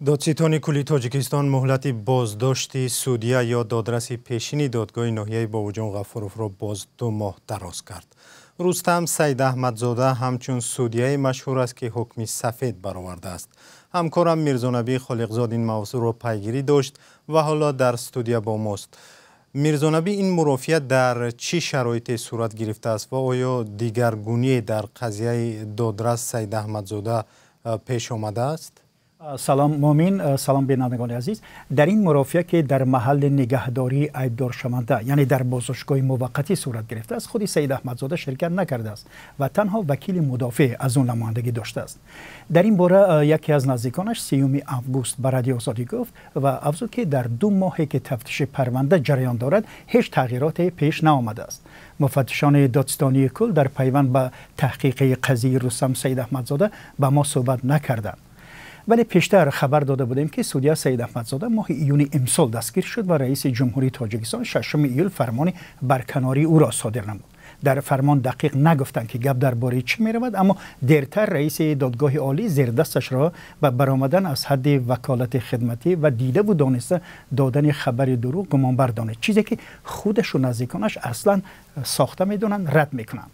Додситони кулли Тоҷикистон муҳлати боздошти судья ё додраси пешини додгоҳи ноҳияи Бобоҷон Ғафуровро боз 2 моҳ дароз кард. Рустам Саидаҳмадзода ҳамчун судьяе машҳур аст, ки ҳукми сафед баровардааст. Ҳамкорам Мирзонабӣ Холиқзод ин мавзӯъро пайгирӣ дошт ва ҳоло дар студия бо мост. Мирзонабӣ, ин мурофиа дар чӣ шароите сурат гирифтааст ва оё дигаргуние дар қазияи додрас Саидаҳмадзода пеш омадааст? Салом, Мумин, салом, бинандагони азиз. Дар ин мурофиа, ки дар маҳалли нигаҳдории айбдоршаванда, яъне дар боздоштгоҳи муваққатӣ сурат гирифтааст, худи Саид Аҳмадзода ширкат накардааст ва танҳо вакили мудофеъ аз ӯ намояндагӣ доштааст. Дар ин бора яке аз наздиконаш 30 август ба Радио Озодӣ гуфт ва афзуд, ки дар 2 моҳе ки тафтиши парванда ҷараён дорад, ҳеҷ тағйироте пеш наомадааст. Муфаттишони додситонии кул дар пайванд ба таҳқиқи қазияи Рустам Саид Аҳмадзода ба мо суҳбат накарданд. Вале пештар хабар дода будем, ки судья Саид Аҳмадзода моҳи июни имсол дастгир шуд ва раиси ҷумҳурии Тоҷикистон 6 июл фармони барканории ӯро содир намуд. Дар фармон дақиқ нагуфтанд, ки гап дар бораи чӣ меравад, аммо дертар раиси додгоҳи олӣ зердасташро ба баромадан аз ҳадди ваколати хидматӣ ва дидаву дониста додани хабари дурӯғ гумонбар донид, чизе ки худашу наздиконаш аслан сохта медонанд, рад мекунанд.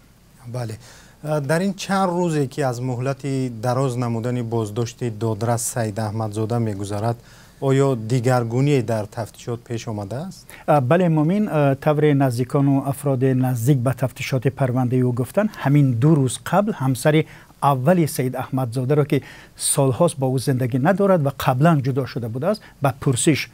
Бале, дар ин чанд рӯзе ки аз муҳлати дароз намудани боздошти додрас Саидаҳмадзода мегузарад, оё дигаргуние дар тафтишот пеш омадааст? Бале, Мумин, тавре наздикону афроди наздик ба тафтишоти парвандаи ӯ гуфтанд, ҳамин 2 рӯз қабл ҳамсари аввали Саид Аҳмадзодаро, ки солҳост бо ӯ зиндагӣ надорад ва қаблан ҷудо шуда будааст, ба пурсиш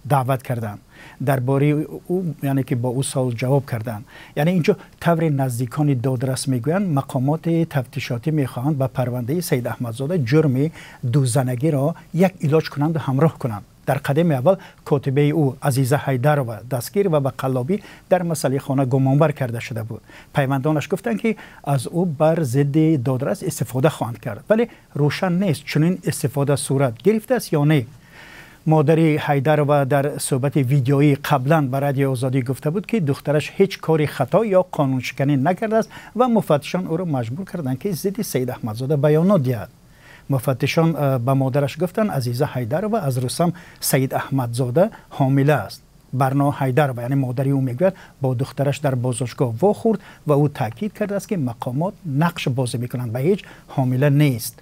даъват карданд, дар бораи ӯ, яъне ки бо ӯ савол ҷавоб карданд. Яъне инҷо тавре наздикони додрас мегӯянд, мақомоти тафтишотӣ мехоҳанд ба парвандаи Саид Аҳмадзода ҷурми дузанагиро як илоҷ кунанду ҳамроҳ кунанд. Дар қадами аввал котибаи ӯ Азиза Ҳайдарова дастгир ва ба қаллобӣ дар масъалаи хона гумонбар карда шуда буд. Пайвандонаш гуфтанд, ки аз ӯ бар зидди додрас истифода хоҳанд кард, вале рӯшан нест, чунин истифода сурат гирифтааст ё не. Модари Ҳайдарова дар суҳбати видеоӣ қаблан ба Радиои Озодӣ гуфта буд, ки духтараш ҳеҷ кори хато ё қонуншиканӣ накардааст ва муфаттишон ӯро маҷбур карданд, ки зидди Саид Аҳмадзода баёнот диҳад. Муфаттишон ба модараш гуфтанд, Азиза Ҳайдарова аз Рустам Саид Аҳмадзода ҳомила аст. Барно Ҳайдарова, яъне модари ӯ, мегӯяд, бо духтараш дар боздоштгоҳ вохӯрд ва ӯ таъкид кардааст, ки мақомот нақш бозӣ мекунанд ва ҳеҷ ҳомила нест.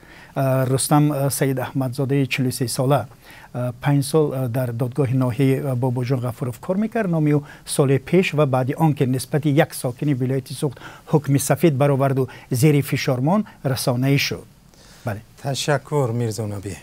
Рустам Саид Аҳмадзодаи 43 сола 5 сол дар додгоҳи ноҳияи Бобоҷон Ғафуров кор мекард. Номи ӯ соли пеш ва баъди он ки нисбати як сокини вилояти Суғд ҳукми сафед бароварду зери фишор монд, расонаӣ шуд. Ташаккур, Мирзонабӣ.